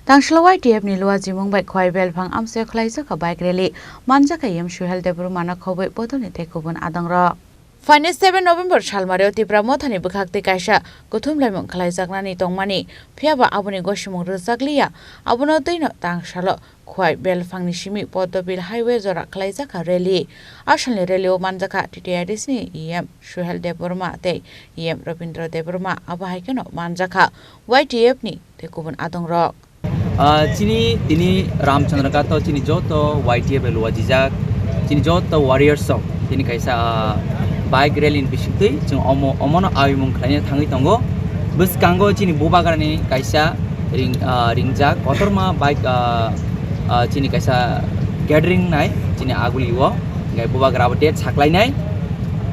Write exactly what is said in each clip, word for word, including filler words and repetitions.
Tangsalo Y T F ni luajimung bai Khowai belphang amchaio khwlaijak kha bike rally, manjak kha E M Suhel Debbarma no khobwi bodolni tei kubun adongrok. Phainai seven November salmario Tipra Mothani bwkhaktwi kaisa kuthumlaimung khwlaijaknani tongmani, phiyaba aboni gosimung rwjakliya. Abono twino tangsalo Khowai belphangni simi Poddobil Highway jora khwlaijak kha rally. A salni rally-o manjak kha T T I D C ni E M Suhel Debbarma tei E M Robindra Debbarma, abo hai kheno manjak kha Y T F ni tei kubun adongrok. Ah, chini tini Ramchandra Ghat o chini joto Y T F bai luajijak, chini joto warriors rok tini kaisa, ah, bike rally ni bisingtwi chwng omo, omono awimung khlaina thangwi tongo. Bwskango chini Bubagrani kaisa ring, ah, ringjak kotorma bike, ah, ah, chini kaisa gathering nai chini aguli o, hingke Bubagra abo date saklainai.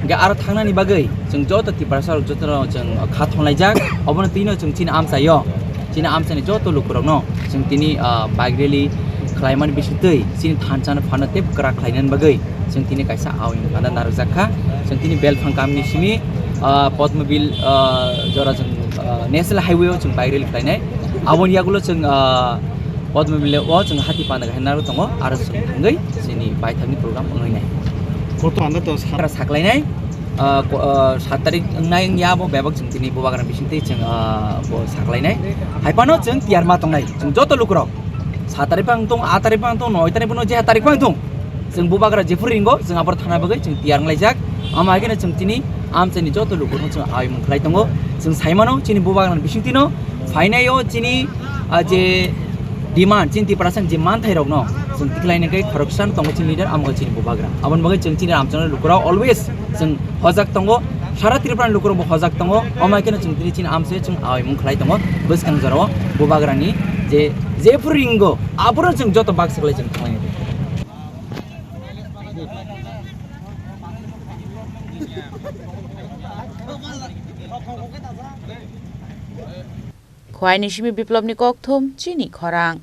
Hingke aro thangnani bagwi chwng joto Tiprasa rok jotono chwng kha thonlaijak, obono twino chwng chini amchaio. Chini amchaini joto lukurokno chwng tini, ah, bike rally khlaimani bisingtwi chini thansa no phano tei kwrak khlainani bagwi chwng tini kaisa awimung gana narwkjak kha. Chwng tini belphang kamini simi, ah, Podmobil, ah, jora chwng, ah, National Highway o chwng bike rally khlainai. Aboni yagulo chwng, ah, Podmobil o chwng hati panda khe narwk tongo, aro chwng thangwi chini baithangni program wngwi nai. Koto anda to sa- Aro saklainai. Ah, ko-, ah, sat tarik wngnai wngya abo bebak chwng tini Bubagrani bisingtwi chwng, ah, bo saklainai. Hai phano chwng tiyar ma tongnai. Chwng joto lukurok sat tarik phang tong, aat tarik phang tong, noi tarik phano je tarik phang tong. Chwng Bubagra jephuru ringo, chwng aboro thana bagwi chwng tiyar wnglaijak. Amo hai kheno chwng tini amchaini joto lukurokno chwng awimung khlai tongo. Chwng sai mano chini Bubagrani bisingtwino phainaio chini, ah, je demand, chini Tiprasani je manthairokno chwng tikhlaina khe khoroksa tongo chini leader, amo khe chini Bubagra. Aboni bagwi chwng chini Ramchandra lukurok always chwng hojak tongo, sara Tripura ni lukurok bo hojak tongo, omo hai kheno chwng tini chini amchaio chwng awimung khlai tongo, bwskang jorao Bubagrani je, jephuru ringo, aphuru chwng joto bak swklai chwng thanglainai. Khowai ni simi Biplop ni kokthum chini khorang.